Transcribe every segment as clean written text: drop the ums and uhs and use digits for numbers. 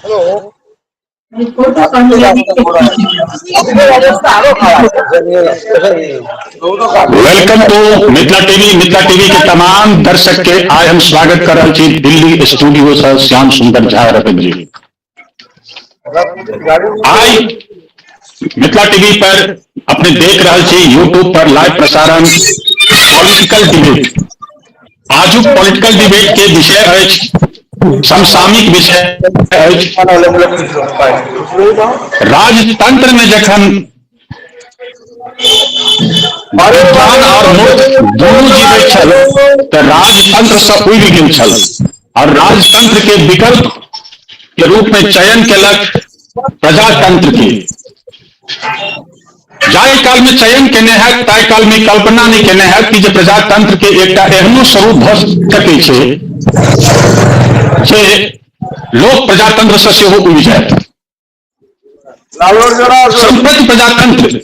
Welcome to Mithila TV. Mithila TV के तमाम दर्शक के आइ हम स्वागत कर रहल छी दिल्ली स्टूडियो से श्याम सुंदर झा रतन जी। आइ मिथिला टीवी पर अपने देख रहल छी यूट्यूब पर लाइव प्रसारण पॉलिटिकल डिबेट। आजुक पॉलिटिकल डिबेट के विषय अछि, समसामयिक विषय अछि, राजतंत्र में जखन विद्वान और मूर्ख दुनू जीवैत छल तऽ राजतंत्र से उबि गेल छल और राजतंत्र के विकल्प के रूप में चयन केलक प्रजातंत्र के। जाहि काल में चयन केने हैत ताहि काल में कल्पना नहीं केने हैत कि जे प्रजातंत्र के एकटा एहनो स्वरूप भऽ सकै छै जे लोक प्रजातंत्र से सेहो उबि जायत। सम्प्रति प्रजातंत्र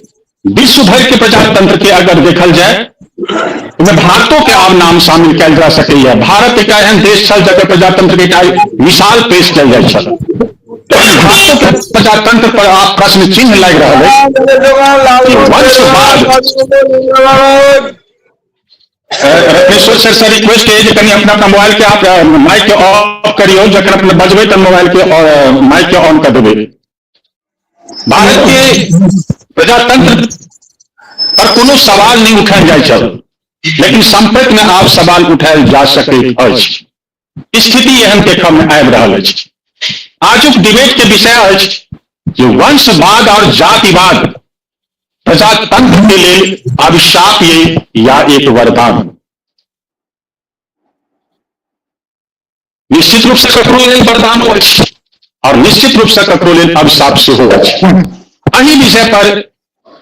विश्व भर के प्रजातंत्र के अगर देखल जाए ओहिमे भारतो के आब नाम शामिल कयल जा सकैया। भारत एक एहन देश छल जकर प्रजातंत्र के एकटा मिसाल पेश कयल जाइ छल। भारतो के प्रजातंत्र पर आब प्रश्न चिन्ह लागि रहल अछि कि वंशवाद। रत्नेश्वर सर से रिक्वेस्ट है जे कनि अपना अपना मोबाइल के आप माइक के ऑफ करियो, जखन अपने बजबै तऽ मोबाइल के माइक के ऑन कर देबै। भारत के प्रजातंत्र पर कोनो सवाल नहीं उठायल जाइ छल, लेकिन सम्प्रति में आब सवाल उठायल जा सकैत अछि। स्थिति एहन देखऽ में आबि रहल अछि। आजुक डिबेट के विषय अछि जे वंशवाद और जातिवाद प्रजातंत्र के लेल अभिशाप ये या एक वरदान। निश्चित रूप से ककरो लेल वरदानो अछि और निश्चित रूप से ककरो लेल अभिशाप सेहो अछि। एहि विषय पर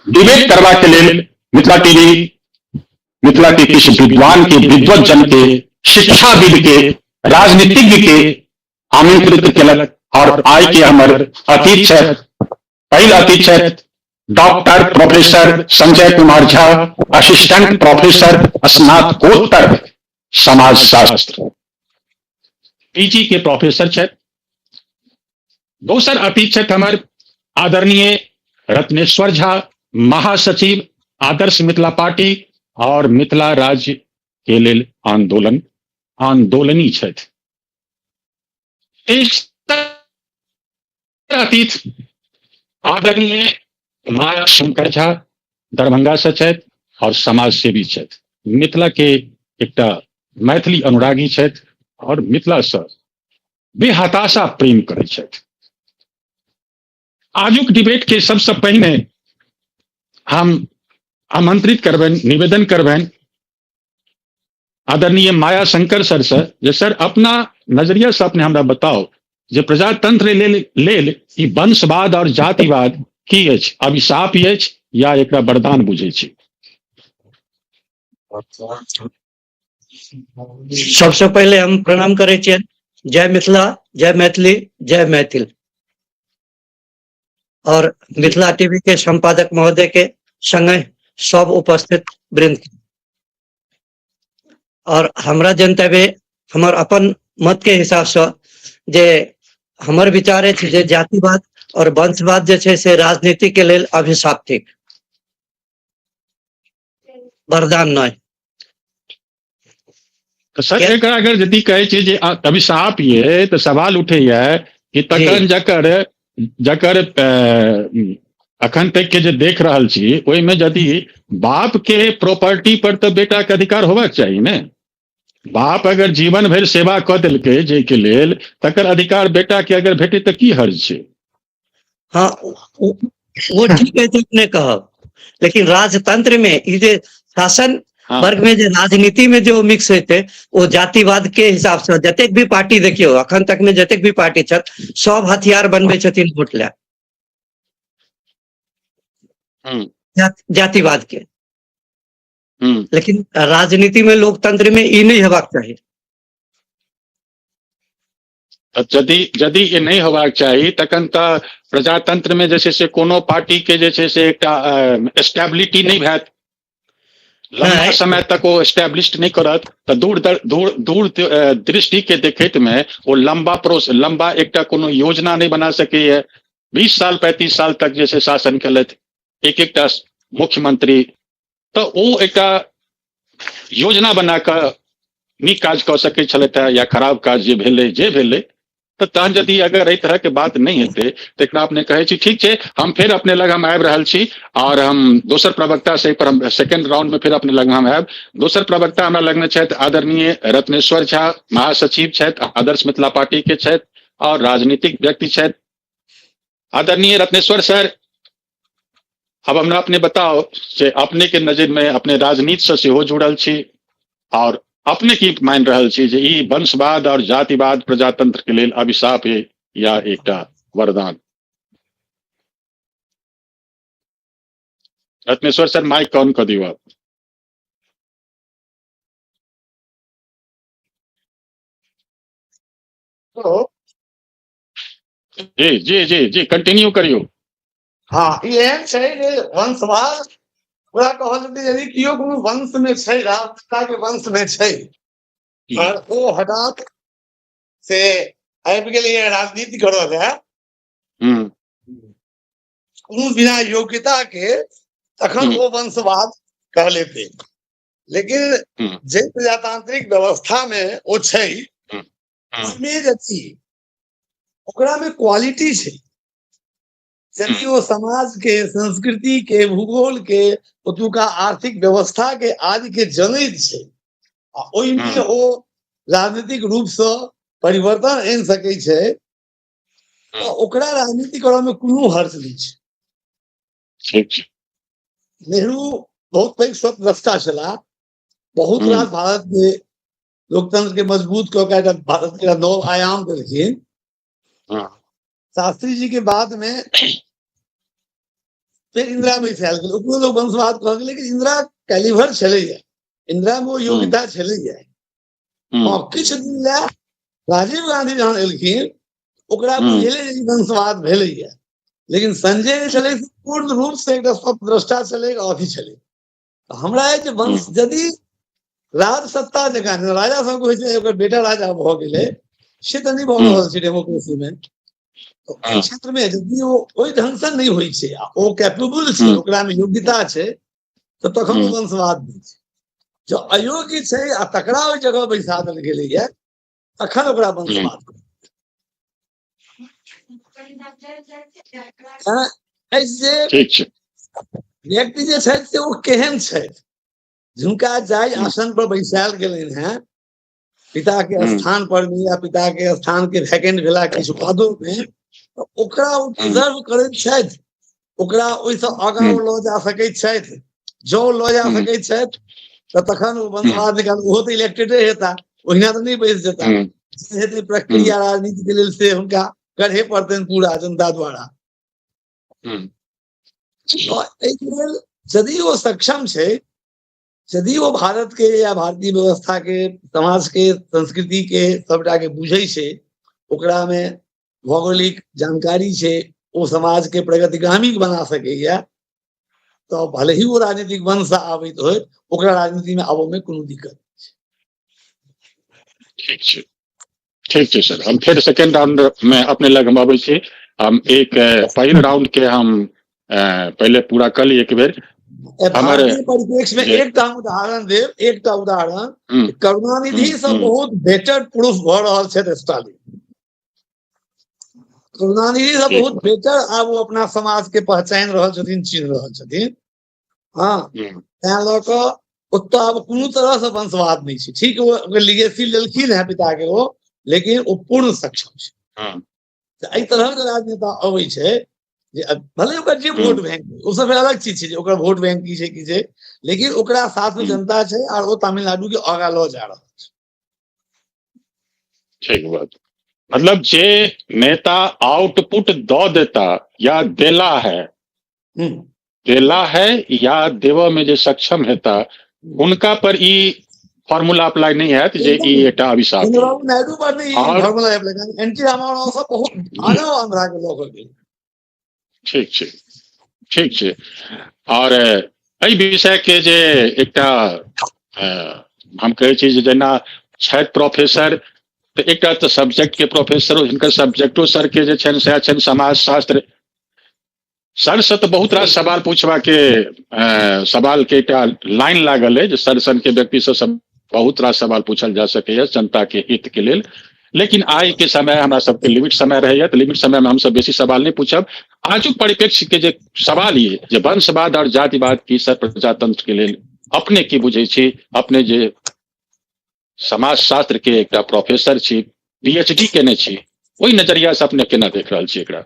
डिबेट करबा के लेल मिथिला टीवी मिथिला के किछु विद्वान के, विद्वत जन के, शिक्षाविद के, राजनीतिज्ञ के आमंत्रित केलक और आइ के हमर अतिथि छथि, पहिल अतिथि छथि doctor professor Sanjay Kumar Jha, assistant professor स्नातकोत्तर समाजशास्त्र, पीजी के प्रोफेसर छथि। दोसर अतिथि छथि हमर आदरणीय रत्नेश्वर झा, महासचिव आदर्श मिथिला पार्टी और मिथिला राज्य के लेल आंदोलनी छथि। तेसर अतिथि आदरणीय माया शंकर झा, दरभंगा से छथि और समाज सेवी छथि, मिथिला के एकटा मैथिली अनुरागी छथि और मिथिला से बेहताशा प्रेम करै छथि। आजुक डिबेट के सबसे पहिने हम आमंत्रित करबनि, निवेदन करबनि आदरणीय माया शंकर सर से जे सर अपना नजरिया से अपने हमरा बताओ जे प्रजातंत्र लेल लेल ई वंशवाद और जातिवाद की अछि, अभिशाप अछि या एकरा वरदान बुझै छी? सबसे पहिले हम प्रणाम करै छियनि। जय मिथिला, जय मैथिली, जय मैथिल। और मिथिला टीवी के संपादक महोदय के संगे सब उपस्थित वृंद के। और हमरा जनतव्य हमर अपन मत के हिसाब से जे हमर विचार अछि जे जातिवाद और वंशवाद जे छै से राजनीति के लेल अभिशाप थिक, वरदान नहीं। तऽ सर एकरा अगर यदि कहै छै जे अभिशाप ये तऽ सवाल उठैया कि तखन जकर जकर अखन तक के जे देख रहल छी ओहिमे यदि बाप के प्रॉपर्टी पर तऽ बेटा के अधिकार होबाक चाही ने। बाप अगर जीवन भरि सेवा कऽ देलकै जाहिके लेल, तकर अधिकार बेटा के अगर भेटै तऽ की हर्ज छै? हाँ, वो ठीक है अपने कहब, लेकिन राजतंत्र में ई जे शासन वर्ग में जे राजनीति में जो मिक्स होते वो जातिवाद के हिसाब से जतेक भी पार्टी देखियो अखन तक में जतेक भी पार्टी छथि सब हथियार बनबै छथिन वोट लए जातिवाद के। लेकिन राजनीति में लोकतंत्र में ई नहीं हेबाक चाही। यदि यदि ई नहि होबाक चाही तखन तऽ प्रजातंत्र में जे छै से कोनो पार्टी के जे छै से एकटा स्टेबिलिटी नहि भैत। लंबा नहि। समय तक ओ एस्टेब्लिश नहि करत तऽ दूर दूर दूर दृष्टि के देखैत मे ओ लंबा प्रोस लंबा एकटा कोनो योजना नहि बना सकैया। 20 साल 35 साल तक जे छै शासन केलथि एक एकटा मुख्यमंत्री, तऽ ओ एकटा योजना बना कऽ नीक काज कऽ सकै छलथि या खराब काज जे भेलै जे भेलै। तऽ तहन यदि अगर एहि तरहके बात नहि हेतै तऽ एकरा अपने कहै छी ठीक छै, हम फेर अपने लग हम आबि रहल छी और हम दोसर प्रवक्ता से पर हम सेकेंड राउंड में फेर अपने लग हम आयब। दोसर प्रवक्ता हमरा लगमे छथि आदरणीय रत्नेश्वर झा, महासचिव छथि आदर्श मिथिला पार्टी के छथि और राजनीतिक व्यक्ति छथि। आदरणीय रत्नेश्वर सर, अब हमरा अपने बताओ से अपने के नजर में अपने राजनीति से सेहो जुड़ल छी और अपने की मान रहल छी जे ई वंशवाद और जातिवाद प्रजातंत्र के लेल अभिशाप है या एकटा वरदान? रत्नेश्वर सर माइक ऑन कर दियो आप। हेलो। जी जी जी जी कंटिन्यू करियो। हाँ, ई एहन छै जे वंशवाद ओकरा कहल जेतै, यदि केओ कोनो वंश में छै, राजनेता के वंश में छै और ओ हठात से आबि गेलैए राजनीति करऽ लए कोनो बिना योग्यता के, तखन ओ वंशवाद कहलेतै। लेकिन जे प्रजातांत्रिक व्यवस्था में ओ छै ओहिमे यदि ओकरा में क्वालिटी छै, यदि ओ समाज के, संस्कृति के, भूगोल के, ओतुका आर्थिक व्यवस्था के आदि के जनैत छै आ ओहिमे ओ राजनीतिक रूप से परिवर्तन आनि सकै छै, तऽ ओकरा राजनीति करऽ में कोनो हर्ज नहि छै। ठीक छै। नेहरू बहुत पैघ स्वतंत्रता छलाह, बहुत रास भारत के लोकतंत्र के मजबूत कऽ के भारत के नव आयाम देलखिन। शास्त्री जी के बाद में फिर इंदिरा बैसायल गेल, ओकरो लोग वंशवाद कहलकै, लेकिन इंदिरा कैलिवर छलैया, इंदिरा में ओ योग्यता छलैया। हँ, किछु दिन लए राजीव गांधी जहन एलखिन ओकरा बुझेलै जे ई वंशवाद भेलैया, लेकिन संजय जे छलै पूर्ण रूप से एकटा स्वतंत्रता छलै, अथी छलै। हमरा जे वंश यदि राज सत्ता जकाँ राजा सबके होइ छै, ओकर बेटा राजा भऽ गेलै, से तऽ नहि भऽ रहल छै डेमोक्रेसी में। एहि क्षेत्र में यदि ओ ओहि ढंग से नहि होइ छै आ ओ कैपेबल छै, ओकरा में योग्यता छै, तऽ तखन ओ वंशवाद नहि छै। जँ अयोग्य छै आ तकरा ओहि जगह बैसा देल गेलैया, तखन ओकरा वंशवाद ठीक छै। व्यक्ति जे छथि से ओ केहन छथि, जिनका जाहि आसन पर बैसायल गेलनि हेँ पिता के स्थान पर भी या पिता के स्थान के वैकेंट भेला किछु बादो में, तऽ ओकरा ओ डिजर्व करैत छथि, ओकरा ओहिसँ आगाँ ओ लऽ जा सकैत छथि। जँ लऽ जा सकैत छथि तऽ तखन ओ वंशवाद निकाल, ओहो तऽ इलेक्टेडे हेता, ओहिना तऽ नहि बैस जेता, हेतै प्रक्रिया राजनीति के लेल से हुनका करहे पड़तनि पूरा जनता द्वारा। एहिके लेल यदि ओ सक्षम छै, यदि ओ भारत के या भारतीय व्यवस्था के, समाज के, संस्कृति के सबटा के बुझै छै, ओकरा में भौगोलिक जानकारी छै, ओ समाज के प्रगतिगामी बना सकैया, तऽ भले ही ओ राजनीतिक वंश से आबैत होय, ओकरा राजनीति में आबऽ में कोनो दिक्कत नहि छै। ठीक छै, ठीक छै सर। हम फेर सेकेंड राउंड में अपने लग हम अबै छी। हम एक पहिल राउंड के हम पहिले पूरा कऽ ली एक बेर। हमर भारतीय परिप्रेक्ष्य में एकटा हम उदाहरण देब, एकटा उदाहरण, करुणानिधि से बहुत बेटर प्रूफ भऽ रहल छथि स्टालिन। करुणानिधि से बहुत बेटर आब ओ अपना समाज के पहचानि रहल छथिन, चिन्ह रहल छथिन। हाँ, तैं लऽ कऽ ओतऽ आब कोनो तरह से वंशवाद नहि छै। ठीक, ओ लिगेसी लेलखिन हेँ पिता के ओ, लेकिन ओ पूर्ण सक्षम छै। तऽ एहि तरहक राजनेता अबै छै जे भले ओकर जे वोट बैंक, ओ सब अलग चीज छै जे ओकर वोट बैंक की छै की छै, लेकिन ओकरा साथ में जनता छै और ओ तमिलनाडु के आगा लऽ जा रहल छै। ठीक बात। मतलब जे नेता आउटपुट दऽ देता या देला है, देला है या देवऽ में जे सक्षम हेता, हुनका पर ई फॉर्मूला अप्लाई नहीं हैत जे ई एकटा अभिशाप। चंद्रबाबू नायडू पर नहीं formula apply, N T Ramarao सब बहुत आगाँ आंध्रा के लऽ कऽ गेल। ठीक छै, ठीक छै। और एहि विषय के जे एकटा हम कहै छी जे जेना छथि प्रोफेसर, तऽ एकटा तऽ सब्जेक्ट के प्रोफेसर, हिनकर सब्जेक्टो सर के जे छनि सएह छनि समाजशास्त्र। सर से तऽ बहुत रास सवाल पूछबा के सवाल के एकटा लाइन लागल है जे सर सन के व्यक्ति से सब बहुत रास सवाल पूछल जा सकैए जनता के हित के लेल। लेकिन आइ के समय हमरा सबके लिमिट समय रहैया, तऽ लिमिट समय में हमसब बेसी सवाल नहि पूछब। आजुक परिप्रेक्ष्य के जे सवाल ये जे वंशवाद और जातिवाद की सर प्रजातंत्र के लेल अपने की बुझै छी? अपने जे समाजशास्त्र के एकटा प्रोफेसर छी, पीएचडी केने छी, ओहि नजरिया से अपने केना देख रहल छी एकरा?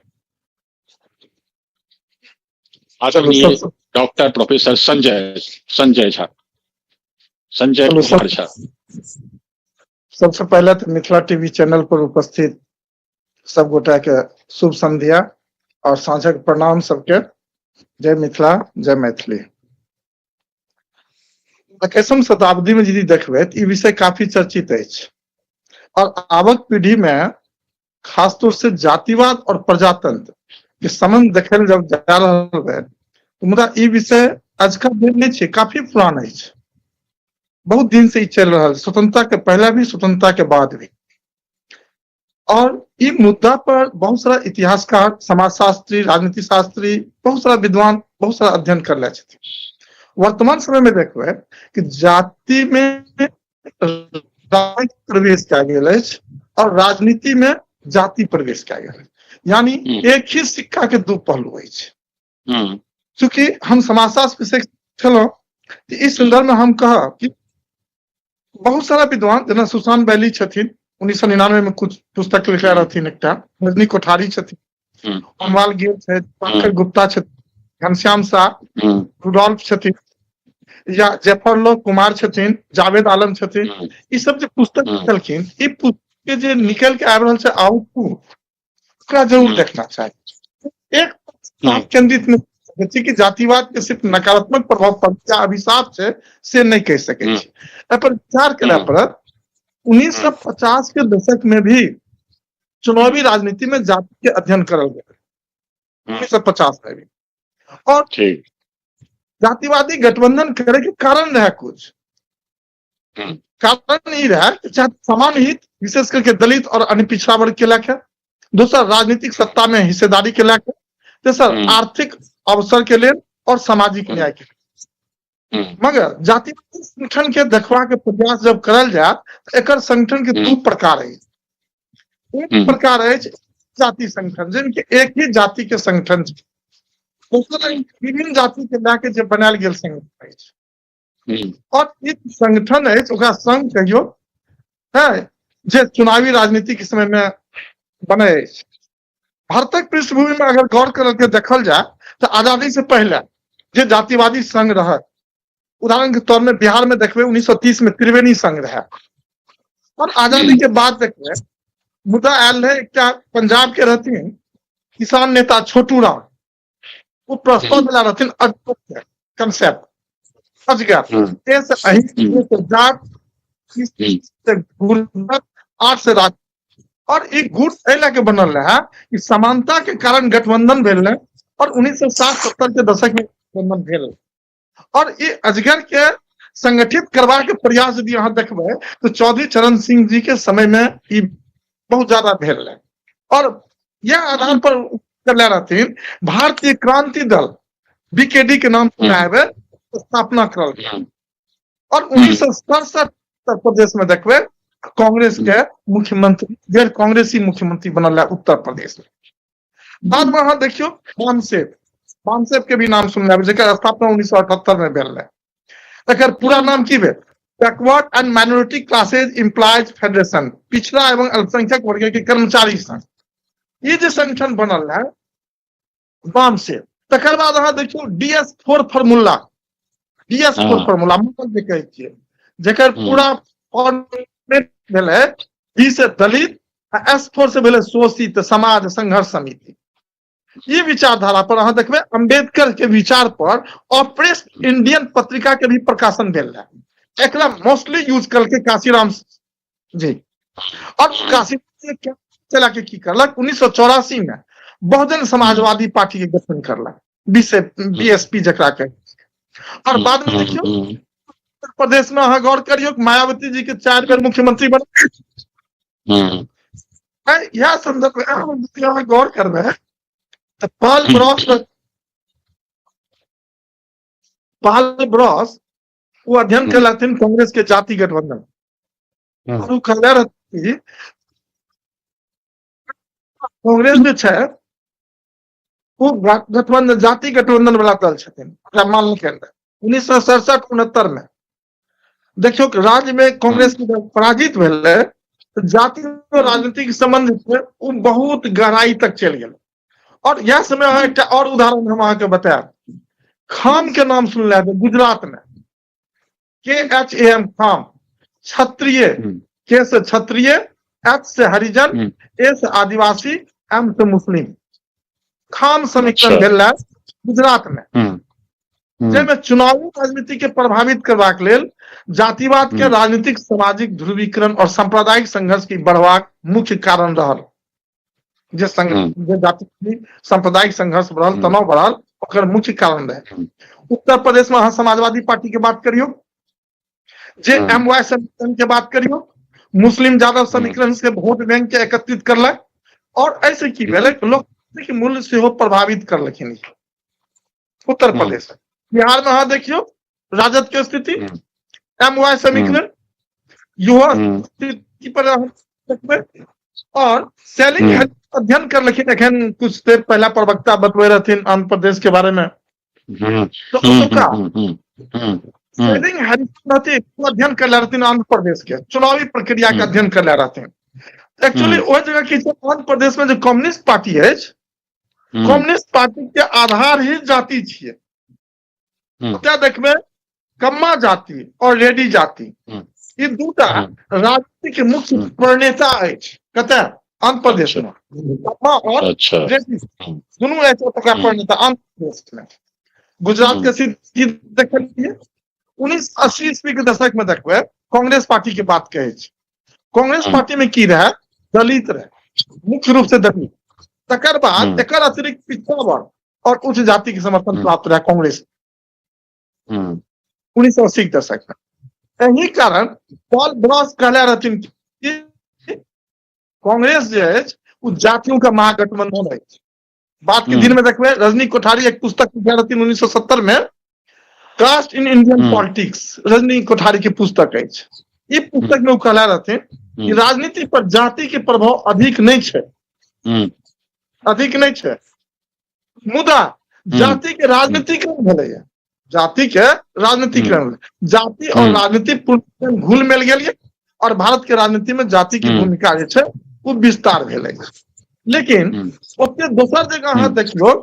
आदरणीय डॉक्टर प्रोफेसर संजय संजय झा, संजय कुमार झा। सबसे पहले तो मिथिला टीवी चैनल पर उपस्थित सब गोटा के शुभ संध्या और साँझक प्रणाम सबके। जय मिथिला, जय मैथिली। 21 शताब्दी में यदि देखबै तऽ ई विषय काफी चर्चित अछि और आवक पीढ़ी में खास तौर से जातिवाद और प्रजातंत्र के संबंध देखल जब जा रहल है, तो मुदा ई विषय आजकल भेल नहि छै, काफी पुरान अछि, बहुत दिन से ई चलि रहल, स्वतंत्रता के पहले भी, स्वतंत्रता के बाद भी। और ई मुद्दा पर बहुत सारा इतिहासकार, समाजशास्त्री, राजनीति शास्त्री, बहुत सारा विद्वान बहुत सारा अध्ययन करले छथिन। वर्तमान समय में देखबै कि जाति में प्रवेश कयल गेल अछि और राजनीति में जाति प्रवेश कयल गेल, यानी एक ही सिक्का के दू पहलू अछि। चूंकि हम समाजशास्त्र विषय छलहुँ, इस संदर्भ में हम कहब कि बहुत सारा विद्वान जेना सुशांत बैली छथिन, 1999 में कुछ पुस्तक लिखले रहथिन, एकटा रजनी कोठारी छथिन, अमवाल गेल छथि, पंकज गुप्ता छथिन, घनश्याम शाह, रुडोल्फ छथिन, या जयफरलो कुमार छथिन, जावेद आलम छथिन, ई सब जे पुस्तक लिखलखिन, ई पुस्तक के जे निकल के आबि रहल छै आउटपुट, ओकरा जरूर देखना चाही। एक केंद्रित नहीं कि जातिवाद के सिर्फ नकारात्मक प्रभाव पर या अभिशाप छै से नहीं कह सकै छी। एहि पर विचार करय पड़त। 1950 के दशक में भी चुनावी राजनीति में जाति के अध्ययन करल गेल, 1950 में भी, और जातिवादी गठबंधन करे के कारण रहे कुछ कारण ई रहे कि समान हित, विशेष करके दलित और अन्य पिछड़ा वर्ग के लैके, दोसर राजनीतिक सत्ता में हिस्सेदारी के लैके, तेसर आर्थिक अवसर के लेल और सामाजिक न्याय के लेल। मगर जातिवादी संगठन के देखबा के प्रयास जब करल जाए तो एकर संगठन के दू प्रकार अछि। एक प्रकार अछि जाति संगठन, जिनके एक ही जाति के संगठन छै, दोसर विभिन्न जाति के लए के जे बनायल गेल संगठन अछि। और एक संगठन अछि, ओकरा संघ कहियो है, जे चुनावी राजनीति के समय में बने अछि। भारतक पृष्ठभूमि में अगर गौर करके देखल जाए तो आजादी से पहले जे जातिवादी संघ रहे, उदाहरण के तौर में बिहार में देखबे 1930 में त्रिवेणी संघ रहे, और आजादी के बाद देखबे मुद्दा आयल रहे एकटा पंजाब के रहथिन किसान नेता छोटू राम, वो प्रस्ताव दिला रहथिन अजगर कंसेप्ट, अजगर ए से अहिंद, ए से जाट, से गुर्जर, आठ से राज, और एक गुट एहि लए के बनल रहे कि समानता के कारण गठबंधन भेल रहे और 1960-70 के दशक में गठबंधन भेल। और ये अजगर के संगठित करवा के प्रयास यदि अहाँ देखबै तो चौधरी चरण सिंह जी के समय में ई बहुत ज्यादा भेल रहे। और यह आधार पर चले रहथिन भारतीय क्रांति दल बीकेडी के नाम सुना है, स्थापना करल गेल। और 1967 उत्तर प्रदेश में देखबै कांग्रेस के मुख्यमंत्री, गैर कांग्रेसी मुख्यमंत्री बनल है उत्तर प्रदेश में। बाद में अहाँ देखियौ बामसेफ, बामसेफ के भी नाम सुनने हेबै, जकर स्थापना 1978 में भेल रहे। एकर पूरा नाम की भेल? Backward and minority classes employees federation, पिछड़ा एवं अल्पसंख्यक वर्ग के कर्मचारी संघ। ई जे संगठन बनल रहे बामसेफ। तकर बाद अहाँ देखियौ DS4 formula, DS4 formula मतलब जे कहै छियै, जकर पूरा फॉर्मेट भेलै डी से दलित आ S4 से भेलै शोषित समाज संघर्ष समिति। ई विचारधारा पर अहाँ देखबै अम्बेडकर के विचार पर ऑपरेस्ट इंडियन पत्रिका के भी प्रकाशन भेल रहे। एकरा मोस्टली यूज करके काशीराम जी, और काशी चला के की करलक 1984 में बहुजन समाजवादी पार्टी के गठन करलक, बीएसपी जकरा कहे। और बाद में देखियौ उत्तर प्रदेश में अहाँ गौर करियौ मायावती जी के 4 बेर मुख्यमंत्री बन इएह संदर्भ में अहाँ गौर करबै तऽ पाल ब्रॉस पाल ब्रॉस ओ अध्ययन केलथिन कांग्रेस के जाति गठबंधन और ओ कहले रहथिन कांग्रेस जे छै ओ गठबंधन जाति गठबंधन वाला दल छथिन, ओकरा मानलकै 1967-69 में। देखियौ राज्य में कांग्रेस के पराजित भेलै तऽ जाति राजनीतिक संबंध छै ओ बहुत गहराई तक चलि गेलै। और यह समय अहाँ एकटा और उदाहरण हम अहाँके बतायब, खाम के नाम सुनले हेबै गुजरात में, KHAM खाम, क्षत्रिय, के से क्षत्रिय, एच से हरिजन, ए से आदिवासी, एम से मुस्लिम, खाम समीकरण भेल रहे गुजरात में, जाहिमे चुनावी राजनीति के प्रभावित करबाक लेल जातिवाद के राजनीतिक सामाजिक ध्रुवीकरण और सांप्रदायिक संघर्ष के बढ़बाक मुख्य कारण रहल। जे जे जाति सांप्रदायिक संघर्ष बढ़ल, तनाव बढ़ल, ओकर मुख्य कारण रहे। उत्तर प्रदेश में अहाँ समाजवादी पार्टी के बात करियौ, जे एम वाई समीकरण के बात करियौ, मुस्लिम यादव समीकरण से वोट बैंक के एकत्रित करलक और ऐसे की भेलै लोकतांत्रिक मूल्य सेहो प्रभावित करलखिन उत्तर प्रदेश। बिहार में अहाँ देखियौ राजद के स्थिति, एम वाई समीकरण, युवा स्थिति पर देखबै और सेलिंग अध्ययन करलखिन। एखन कुछ देर पहला प्रवक्ता बतबै रहथिन आंध्र प्रदेश के बारे में, तो ओतुका सेलिंग हरिजन रहथिन, अध्ययन करले रहथिन आंध्र प्रदेश के चुनावी प्रक्रिया के अध्ययन करले रहथिन। एक्चुअली ओहि जगह की छै, आंध्र प्रदेश में जे कम्युनिस्ट पार्टी अछि, कम्युनिस्ट पार्टी के आधार ही जाति छियै। ओतय देखबै कम्मा जाति और रेड्डी जाति, ई दूटा राजनीति के मुख्य प्रणेता अछि। कतय? आंध्र प्रदेश में कम्मा और रेड्डी दुनू अछि ओतुका प्रणेता आंध्र प्रदेश में। गुजरात के स्थिति देखलियै 1980 ईस्वी के दशक में देखबै, कांग्रेस पार्टी के बात कहै छी, कांग्रेस पार्टी में की रहे, दलित रहे, मुख्य रूप से दलित, तकर बाद एकर अतिरिक्त पिछड़ा वर्ग और उच्च जाति के समर्थन प्राप्त रहे कांग्रेस 1980 के दशक में। एही कारण पॉल ब्रॉस कहले रहथिन कि कांग्रेस जे अछि ओ जातियों का महागठबंधन अछि। बाद के दिन में देखबै रजनी कोठारी एक पुस्तक लिखने रहथिन 1970 में, caste in Indian politics, Rajni Kothari के पुस्तक अछि। ई पुस्तक में ओ कहले रहथिन कि राजनीति पर जाति के प्रभाव अधिक नहीं छै, अधिक नहीं छै, मुदा जाति के राजनीतिकरण भेलैया, जाति के राजनीतिकरण भेलै, जाति और राजनीति पूर्ण घुल मिल गेल ये और भारत के राजनीति में जाति के भूमिका जे छै ओ विस्तार भेलै। लेकिन ओते दोसर जगह अहाँ देखियौ,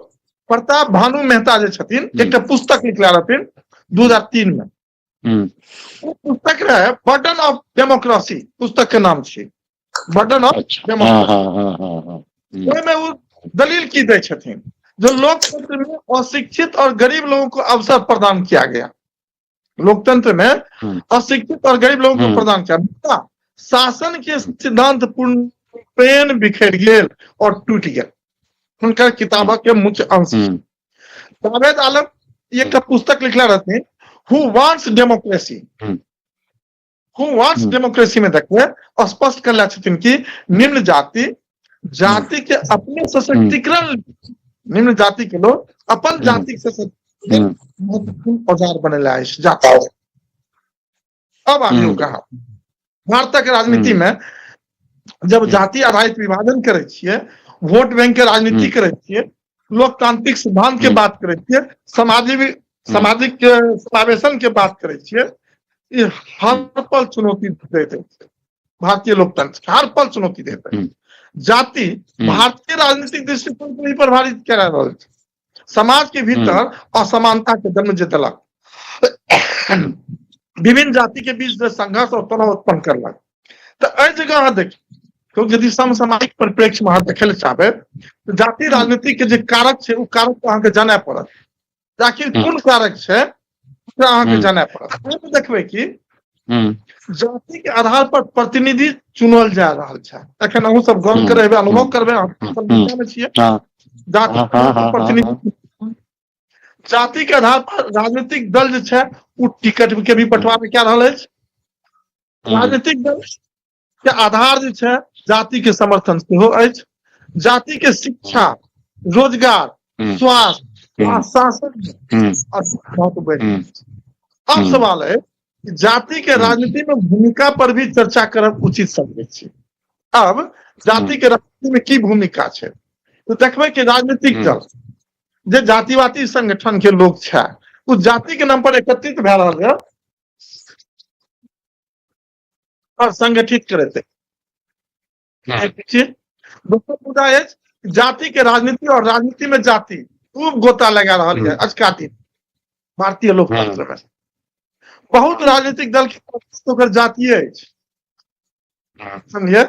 प्रताप भानु मेहता जे छथिन एकटा पुस्तक लिखले रहथिन 2003 में, ओ पुस्तक रहे बर्डन ऑफ डेमोक्रेसी, पुस्तक के नाम छै बर्डन ऑफ डेमोक्रेसी। ओहिमे ओ दलील की दै छथिन, जो लोकतंत्र में अशिक्षित और गरीब लोगों को अवसर प्रदान किया गया, लोकतंत्र में अशिक्षित और गरीब लोगों को प्रदान किया, शासन के सिद्धांत पूर्ण पेन बिखर गेल और टूट गेल। हुनकर किताबक के मुख्य अंश। जावेद आलम एकटा पुस्तक लिखले रहथिन who wants democracy, who wants democracy में देखबै स्पष्ट करले छथिन कि निम्न जाति जाति के अपने सशक्तिकरण, निम्न जाति के लोग अपन जाति के सशक्तिकरण महत्वपूर्ण औजार बनेला अछि जाति। अब आबियौ कहाँ भारतक राजनीति में जब जाति आधारित विभाजन करै छियै, वोट बैंक के राजनीति करै छियै, लोकतांत्रिक सिद्धांत के बात करै छियै, सामाजिक समावेशन के बात करै छियै, ई हर पल चुनौती दैत अछि भारतीय लोकतंत्र, हर पल चुनौती दैत अछि। जाति भारतीय राजनीतिक दृष्टिकोण को भी प्रभावित करा रहल छै, समाज के भीतर असमानता के जन्म जे देलक, विभिन्न जाति के बीच संघर्ष और तनाव उत्पन्न करलक। तऽ एहि जगह अहाँ देखियौ, यदि समसामयिक परिप्रेक्ष्य में अहाँ देखै लए चाहबै तऽ जाति राजनीति के जे कारक छै ओ कारक के अहाँके जानय पड़त, आखिर कोन कारक छै ओकरा अहाँके जानय पड़त। ओहिमे देखबै कि जाति के आधार पर प्रतिनिधि चुनल जा रहल छै। एखन अहूँ सब गौर करै हेबै, अनुभव करबै, अहाँ में छियै, जाति प्रतिनिधि जाति के आधार पर राजनीतिक दल जे छै ओ टिकट के भी बंटवारा कए रहल अछि। राजनीतिक दल के आधार जे छै जाति के समर्थन सेहो अछि। जाति के शिक्षा, रोजगार, स्वास्थ्य आ शासन महत्व बढ़ि। अब सवाल है जाति के राजनीति में भूमिका पर भी चर्चा करब उचित समझै छी। अब जाति के राजनीति में की भूमिका छै तो देखबै कि राजनीतिक दल जे जातिवादी संगठन के लोग छै ओ जाति के नाम पर एकत्रित भए रहल है और संगठित करैत दोसर मुद्दा अछि जाति के राजनीति और राजनीति में जाति खूब गोता लगा रहल है अजका दिन भारतीय लोकतंत्र में। बहुत राजनीतिक दल के ओकर जातीय अछि, समझिए।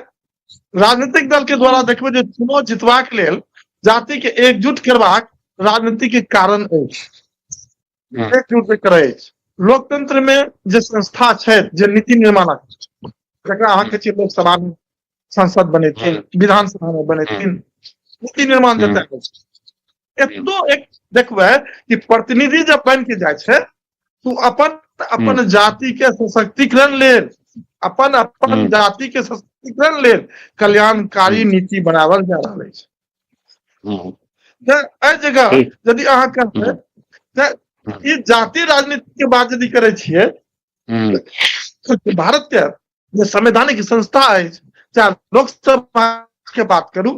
राजनीतिक दल के द्वारा देखबै जे चुनाव जितबाक लेल जाति के एकजुट करबाक राजनीति के कारण अछि, एकजुट करै अछि। लोकतंत्र में जे संस्था छै जे नीति निर्माणक, जकरा अहाँ कहै छियै लोकसभा में संसद बनेथिन, विधानसभा में बनेथिन, नीति निर्माण जतऽ होइ छै, एतो एक देखबै कि प्रतिनिधि जब बनि के जाइ छै तो अपन अपन जाति के सशक्तिकरण लेल, अपन अपन जाति के सशक्तिकरण लेल कल्याणकारी नीति बनावल जा रहल अछि। एहि जगह यदि अहाँ कहबै तऽ ई जाति राजनीति के बात यदि करै छियै, भारत के जे संवैधानिक संस्था अछि, चाहे लोकसभा के बात करू,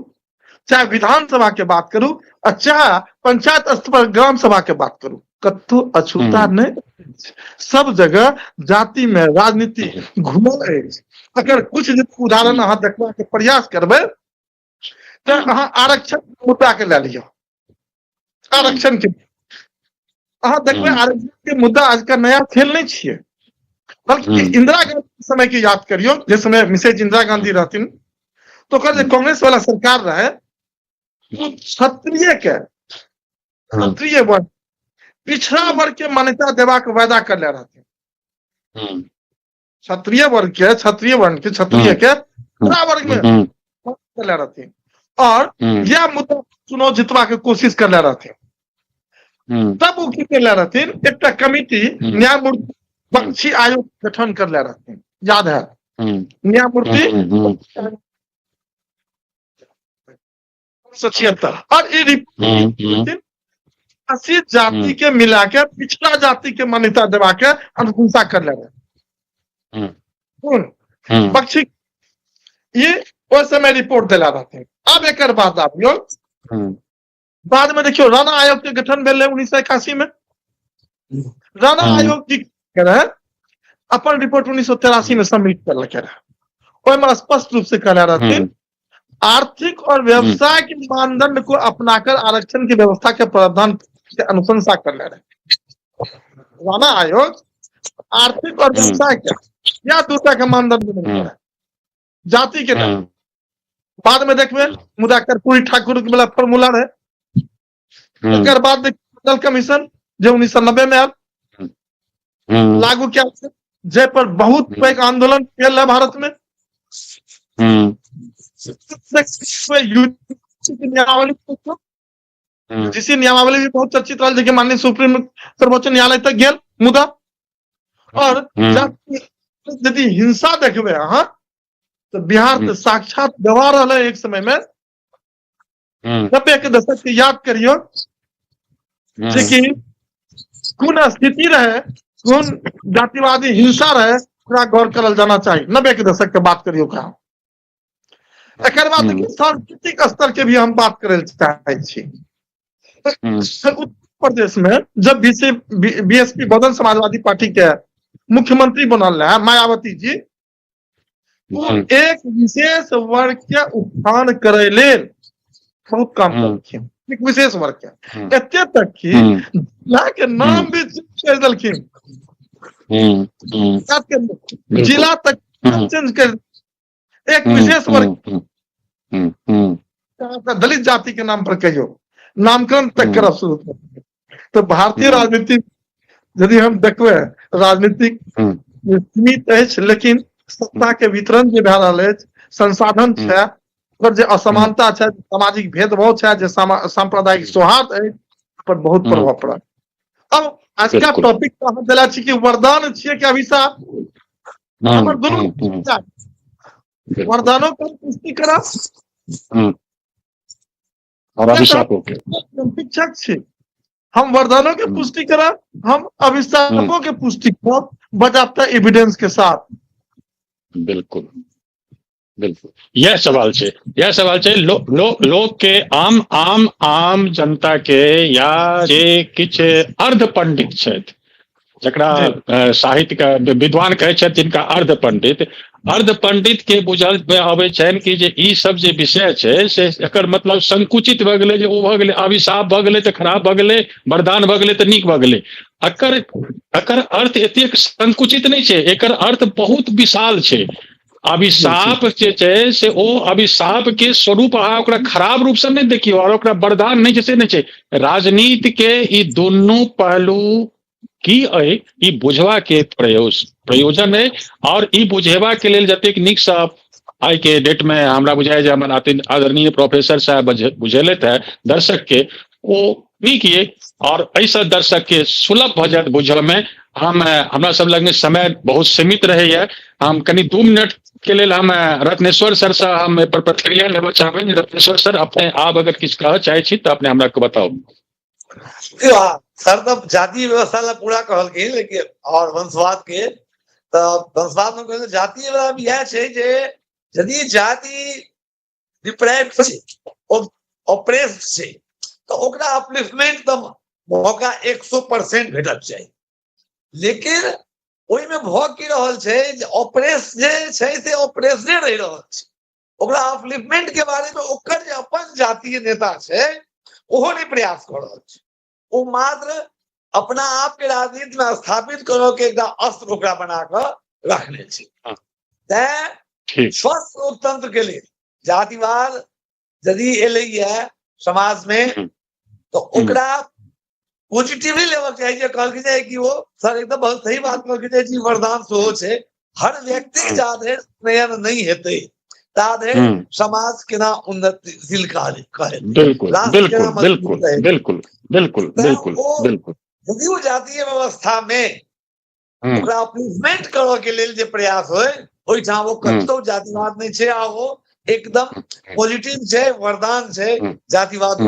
चाहे विधानसभा के बात करू, आ चाहे पंचायत स्तर पर ग्राम सभा के बात करू, कतहु अछूता नहि, सब जगह जाति में राजनीति घुमल अछि। अगर कुछ उदाहरण अहाँ देखबा के प्रयास करबै तऽ अहाँ आरक्षण मुद्दा के लए लिअ। आरक्षण के अहाँ देखबै, आरक्षण के मुद्दा आजकल नया खेल नहि छियै, बल्कि इंदिरा गांधी समय के याद करियौ, जे समय मिसेज इंदिरा गांधी रहथिन तो ओकर जे कांग्रेस वाला सरकार रहे, क्षत्रिय के, क्षत्रिय वर्ग, पिछड़ा वर्ग के मान्यता देबाक वादा करले रहथिन। क्षत्रिय वर्ग के, क्षत्रिय वर्ण के, क्षत्रिय के पिछड़ा वर्ग में करले रहथिन और यह मुद्दा चुनाव जितवा के कोशिश करले रहथिन। तब ओ की करले रहथिन, एकटा कमिटी न्यायमूर्ति बख्शी आयोग गठन करले रहथिन, याद है न्यायमूर्ति 1976, और ई रिपोर्ट 80 जाति के मिला के पिछड़ा जाति के मान्यता देवा के अनुशंसा कर ले रहे कोन बख्शी, ये ओहि समय रिपोर्ट दिला रहथिन। अब एक बाद आबियो बाद में देखियो राणा आयोग के गठन भेल 1981 में। राणा आयोग की रहे अपन रिपोर्ट 1983 में सबमिट करलके रहे। ओहिमे स्पष्ट रूप से कहले रहथिन, आर्थिक और व्यवसाय के मानदंड को अपनाकर आरक्षण की व्यवस्था के प्रावधान के अनुशंसा करले रहे राणा आयोग। आर्थिक और व्यवसाय के या दूसरा के मानदंड नहीं, जाति के नहीं। बाद में देखबे मुदा कर्पूरी ठाकुर के वाला फॉर्मूला रहे। ओकर बाद मंडल कमीशन जे 1990 में आयल, लागू किया, जे पर बहुत पैघ आंदोलन भेल है भारत में। नियमावली, जिसी नियमावली भी बहुत चर्चित रहल, जेकि माननीय सुप्रीम सर्वोच्च न्यायालय तक गेल मुदा। और यदि हिंसा देखबे अहाँ तो बिहार तो साक्षात गवाह रहा एक समय में। 90 के दशक के याद करियो जे कि कोन स्थिति रहे, कोन जातिवादी हिंसा रहे, ओकरा गौर करल जाना चाहिए। 90 के दशक के बात करियो कहाँ। एकर बाद सांस्कृतिक स्तर के भी हम बात करे चाहे छी। उत्तर प्रदेश में जब बीएसपी बहुजन समाजवादी पार्टी के मुख्यमंत्री बनल रहे मायावती जी, ओ एक विशेष वर्ग के उत्थान करे लेल बहुत काम करलखिन, एक विशेष वर्ग के, एते तक कि जिला के नाम भी चेंज कर देलखिन, जिला तक चेंज कर, एक विशेष वर्ग दलित जाति के नाम पर कहियो नामकरण तक करब शुरू कर। तो भारतीय राजनीति यदि हम देखबै, राजनीतिक सीमित अछि, लेकिन सत्ता के वितरण जे भए रहल अछि, संसाधन छै, ओकर जे असमानता छै, सामाजिक भेदभाव छै, जे सांप्रदायिक सौहार्द अछि, पर बहुत प्रभाव पड़ल। अब आजका टॉपिक अहाँ देला छी कि वरदान छियै कि अभिशाप। हमर दुनू वरदानो के पुष्टि करब और अभिशापों के। हम शिक्षक छी, हम वरदानों के पुष्टि करब, हम अभिशापों के पुष्टि करब, बजाबता एविडेंस के साथ। बिल्कुल बिल्कुल, यह सवाल छै, यह सवाल छै। लो, लो, लोक के आम आम आम जनता के या जे किछ अर्ध पंडित छथि, जकरा साहित्य के विद्वान कहै छथि, जिनका अर्ध पंडित, अर्ध पंडित के बुझल मे अबै छनि कि जे ई सब जे विषय छै से एकर मतलब संकुचित भऽ गेलै, जे ओ भऽ गेलै अभिशाप भऽ गेलै तऽ खराब भऽ गेलै, वरदान भऽ गेलै तऽ नीक भऽ गेलै। एकर एकर अर्थ एतेक संकुचित नहि छै, एकर अर्थ बहुत विशाल छै। अभिशाप जे छै से ओ अभिशाप के स्वरूप अहाँ ओकरा खराब रूप से नहि देखियौ, और ओकरा वरदान नहि छै से नहि छै। राजनीति के ई दुनू पहलू की अइ ई बुझवा के प्रयोजन अइ, और ई बुझेबा के लेल जतेक नीक सँ आइ के डेट में हमरा बुझाइ जे हमर आदरणीय प्रोफेसर साहब बुझेलथि है दर्शक के, ओ नीक ये, और एहिसँ दर्शक के सुलभ भऽ जायत बुझऽ में। हमरा सब लगमे समय बहुत सीमित रहैया, हम कनि 2 मिनट के लेल हम रत्नेश्वर सर से हम एहि पर प्रतिक्रिया लेबऽ चाहबै। रत्नेश्वर सर, अपने आब अगर किछु कहऽ चाहै छी तऽ अपने हमरा के बताउ। सर तऽ जाति व्यवस्था ला पूरा कहलखिन, लेकिन और वंशवाद के तऽ वंशवाद में कहल जाति वाला भी इएह छै जे यदि जाति डिप्राइव छै, ऑपरेस छै, तऽ ओकरा अपलिफ्टमेंट तऽ मौका 100% भेटक चाही। लेकिन ओहिमे भऽ की रहल छै जे ऑपरेस जे छै से ऑपरेसने रहि रहल छै, ओकरा अपलिफ्टमेंट के बारे में ओकर जे अपन जातीय नेता छै ओहो नहि प्रयास कऽ रहल छै। ओ मात्र अपना आप के राजनीति में स्थापित करऽ के एकटा अस्त्र ओकरा बना कऽ रखने छै। तैं स्वस्थ लोकतंत्र के लेल जातिवाद यदि एलैया समाज में तो ओकरा पॉजिटिवली लेबाक चाही। जे कहलखिन जे कि ओ सर एकदम बहुत सही बात कहलखिन जे वरदान सेहो छै, हर व्यक्ति जा धरि नयन नहि हेतै ता धरि समाज केना उन्नतिशील कहै। बिल्कुल बिल्कुल बिल्कुल बिल्कुल बिल्कुल बिल्कुल बिल्कुल। यदि ओ जातीय व्यवस्था में ओकरा अपलिफ्टमेंट करऽ के लेल जे प्रयास होय ओहिठाम ओ कतौ जातिवाद नहि छै, आ ओ एकदम पॉजिटिव छै, वरदान छै जातिवाद।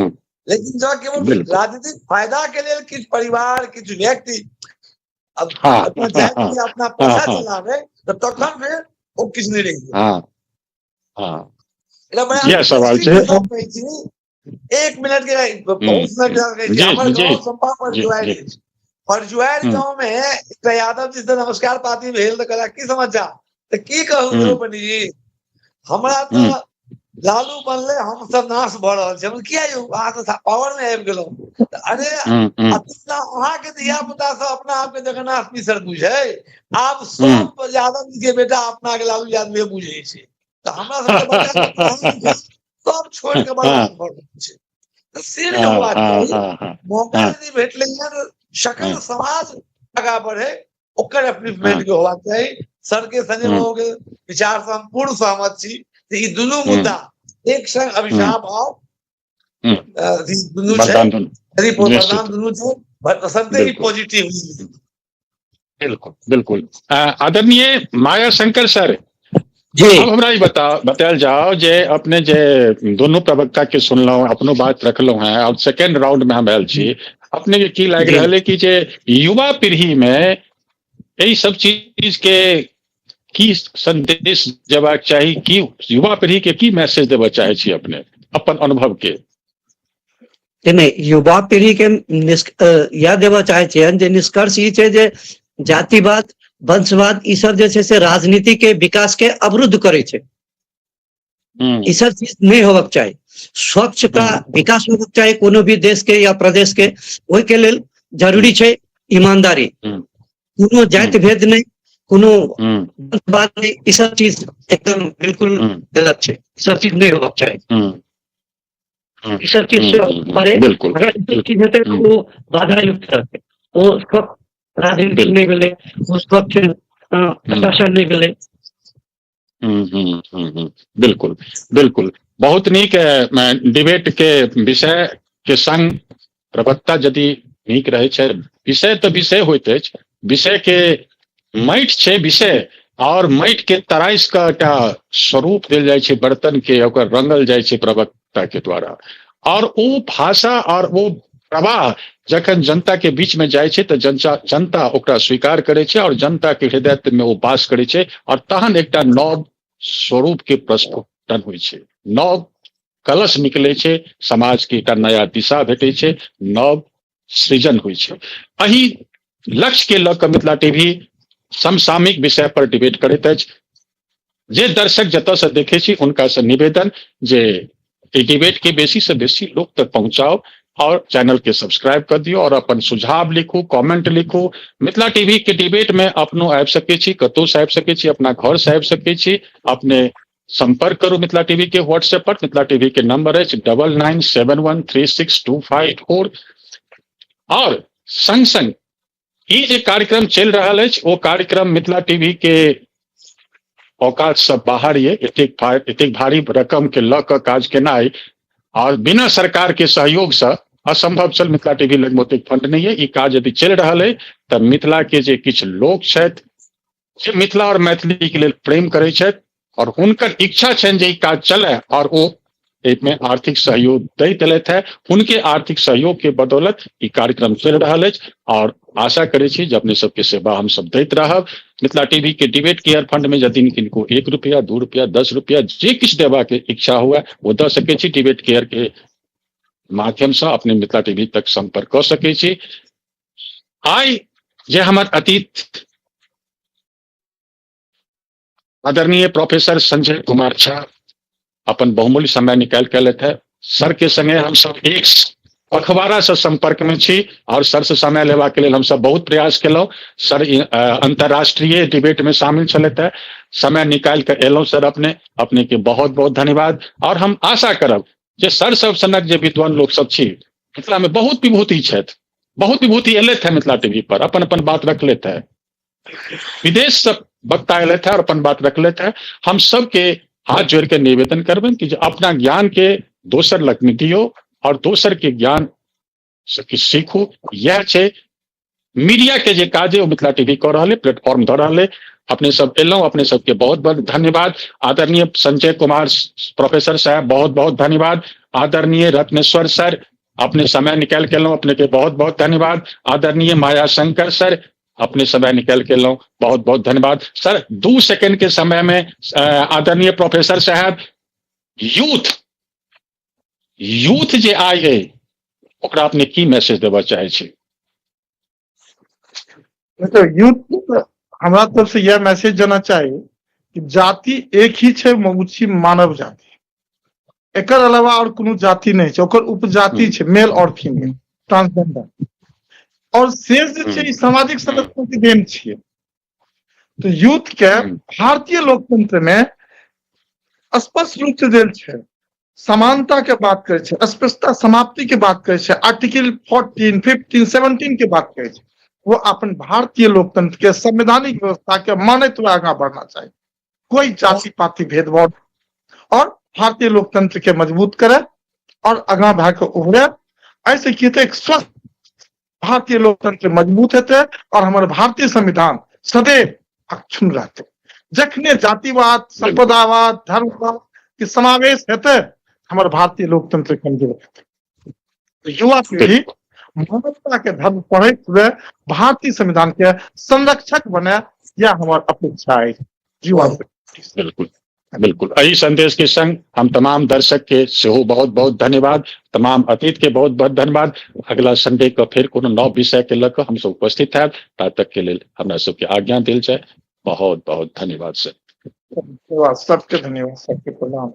लेकिन जँ केवल राजनीतिक फायदा के लेल किछु परिवार किछु व्यक्ति अपना जाति अपना पैसा चलावे तऽ तखन फेर ओ किछु नहि रहि गेल। यह सवाल छै। 1 मिनट के बहुत सुन्दर विचार कहै छी। हमर गाँव सम्पा परजुआरि अछि, परजुआरि गाँव में एकटा यादव जी से नमस्कार पाती भेल तऽ कहला की समाचार, तऽ की कहू यौ पंडीजी, हमरा तऽ लालू बनले हम सब नाश भऽ रहल छी। हम किया यौ, अहाँ तऽ पावर में आबि गेलहुँ। अरे अहाँके धिया पुता सब अपना आपके जगन्नाथ मिश्र बुझे, आब सब यादव जी के बेटा अपना के लालू यादव बुझे छै, तऽ हमरा सबके सब छोड़ के बर्बाद भऽ रहल छै। तऽ से नहि होबाक चाही। मौका यदि भेटलै तऽ सकल समाज आगा बढ़े, ओकर अपलिफ्टमेंट के होबाक चाही। सर के संजय बाबू के विचार से हम पूर्ण सहमत छी जे ई दुनू मुद्दा एक संग अभिशाप और दुनू छै, वरदान दुनू छै, बसंते ही पॉजिटिव। बिल्कुल बिल्कुल। आदरणीय माया शंकर सर जी, अब हमरा ई बतायल जाओ जे अपने जे दोनों प्रवक्ता के सुनलहुँ, अपनो बात रखलहुँ हैं, अब सेकेंड राउंड में हम आयल छी, अपने के की लागि रहल है कि जे युवा पीढ़ी में एहि सब चीज के की संदेश देबाक चाही, की युवा पीढ़ी के की मैसेज देबऽ चाहे छी अपने अपन अनुभव के? नहि, युवा पीढ़ी के यह देबऽ चाहे छियनि जे निष्कर्ष ई छै जे जातिवाद वंशवाद ई सब जे छै से राजनीति के विकास के अवरुद्ध करै छै। ई सब चीज नहि होबक चाही। स्वच्छता विकास होबक चाही कोनो भी देश के या प्रदेश के, ओहि के लेल जरूरी छै ईमानदारी, कोनो जाति भेद नहि, कोनो वंशवाद नहि, ई सब चीज एकदम बिल्कुल गलत छै, ई सब चीज नहि होबक चाही। ई सब चीज से परे अगर ई सब चीज हेतै तऽ ओ बाधायुक्त रहतै, ओ स्वच्छ राजनीति नहि भेलै, ओ स्वच्छ प्रशासन नहि भेलै। बिल्कुल बिल्कुल, बहुत नीक डिबेट के विषय के संग प्रवक्ता यदि नीक रहे छै, विषय तऽ विषय होइत अछि, विषय के माटि छै विषय, और माटि के तराइस के एकटा स्वरूप देल जाइ छै बर्तन के, ओकर रंगल जाइ छै प्रवक्ता के द्वारा, और ओ भाषा और ओ प्रवाह जखन जनता के बीच में जाइ छै तऽ जनता ओकरा स्वीकार करै छै और जनता के हृदय में ओ वास करै छै, और तहन एकटा नव स्वरूप के प्रस्फुटन होइ छै, नव कलश निकलै छै, समाज के एकटा नया दिशा भेटै छै, नव सृजन होइ छै। एहि लक्ष्य के लऽ कऽ मिथिला टीवी समसामयिक विषय पर डिबेट करैत अछि। जे दर्शक जतऽ से देखै छी हुनका से निवेदन जे एहि डिबेट के बेसी से बेसी लोक तक पहुंचाओ और चैनल के सब्सक्राइब कर दियौ और अपन सुझाव लिखू, कमेंट लिखू। मिथिला टीवी के डिबेट में अपनो आबि सकै छी, कतहु से आबि सकै छी, अपना घर से आबि सकै छी। अपने संपर्क करू मिथिला टीवी के व्हाट्सएप पर। मिथिला टीवी के नंबर अछि 99713625 4। और संग संग ई जे कार्यक्रम चलि रहल अछि ओ कार्यक्रम मिथिला टीवी के औकात से बाहर ये। एतेक एतेक भारी रकम के लऽ कऽ काज केनाइ और बिना सरकार के सहयोग से असंभव छल। मिथिला टीवी लग ओतेक फंड नहीं है। ई काज यदि चलि रहल है तऽ मिथिला के जे किछु लोक छथि जे मिथिला और मैथिली के लेल प्रेम करै छथि और हुनकर इच्छा छनि जे ई काज चले और ओ एहिमे आर्थिक सहयोग दैत एलथि है, हुनके आर्थिक सहयोग के बदौलत ई कार्यक्रम चलि रहल अछि और आशा करै छी जे अपने सबके सेवा हम सब दैत रहब। मिथिला टीवी के डिबेट केयर फंड में यदि किनको 1 रुपया, 2 रुपया, 10 रुपया जे किछु देबाक इच्छा हुए ओ दऽ सकै छी। डिबेट केयर के माध्यम से अपने मिथिला टीवी तक संपर्क कऽ सकै छी। आइ जे हमर अतीत आदरणीय प्रोफेसर संजय कुमार झा अपन बहुमूल्य समय निकालि के एलथि है, सर के संगे हम सब एक अखबारा से संपर्क में छी और सर से समय लेवा के लेल हम सब बहुत प्रयास केलहुँ। सर अंतर्राष्ट्रीय डिबेट में शामिल छलथि है, समय निकालि के एलहुँ सर, अपने अपने के बहुत बहुत धन्यवाद। और हम आशा करब जे सर सब सनक जे विद्वान लोक सब छी मिथिला में बहुत विभूति छथि, बहुत विभूति एलथि है मिथिला टीवी पर, अपन अपन बात रखलेथि है, विदेश से वक्ता एलथि है और अपन बात रखलेथि है। हम सबके हाथ जोड़ के निवेदन करबनि कि जे अपना ज्ञान के दोसर लग में दियौ और दोसर के ज्ञान से किछु सीखू। यह छै मीडिया के जे काज है ओ मिथिला टीवी कऽ रहल है, प्लेटफॉर्म दऽ रहल है। अपने सब एलहुँ, अपने सबके बहुत बहुत धन्यवाद। आदरणीय संजय कुमार प्रोफेसर साहब बहुत बहुत धन्यवाद। आदरणीय रत्नेश्वर सर अपने समय निकालि के एलहुँ, अपने के बहुत बहुत धन्यवाद। आदरणीय माया शंकर सर अपने समय निकालि के एलहुँ, बहुत बहुत धन्यवाद। सर 2 सेकेंड के समय में आदरणीय प्रोफेसर साहब यूथ यूथ जे आइ है ओकरा अपने की मैसेज देबऽ चाहै छी? यूथ हमरा तरफ से यह मैसेज देना चाही कि जाति एक ही छै, मगुची मानव जाति, एकर अलावा और कोनो जाति नहीं छै, ओकर उपजाति छै मेल और फीमेल ट्रांसजेंडर, और शेष जे छै ई सामाजिक संरचना के देन छियै। तो यूथ के भारतीय लोकतंत्र में स्पष्ट रूप से देल छै, समानता के बात करे छै, अस्पृश्यता समाप्ति के बात करे छै, आर्टिकल 14, 15, 17 के बात करे छै। वो अपन भारतीय लोकतंत्र के संवैधानिक व्यवस्था के मानैत हुए आगा बढ़ना चाहिए, कोई जाति पाति भेदभाव, और भारतीय लोकतंत्र के मजबूत करे और आगा भए के उभरे। ऐसे की एक स्वस्थ भारतीय लोकतंत्र मजबूत हेतै और हमारे भारतीय संविधान सदैव अक्षुण्ण रहते। जखने जातिवाद, संप्रदायवाद, धर्मवाद के समावेश हेतै हमारे भारतीय लोकतंत्र कमजोर हेतै। तो युवा पीढ़ी मानवता के धर्म पढ़ैत हुए भारतीय संविधान के संरक्षक बने, यह हमार अपेक्षा है युवा। बिल्कुल बिल्कुल, एहि संदेश के संग हम तमाम दर्शक के सेहो बहुत बहुत धन्यवाद, तमाम अतिथि के बहुत बहुत धन्यवाद। अगला संडे के फिर कोनो नव विषय के लऽ कऽ हमसब उपस्थित हैब, ता तक के लेल हमरा सबके आज्ञा देल जाय। बहुत बहुत धन्यवाद सर। धन्यवाद सबके, धन्यवाद सबके, प्रणाम।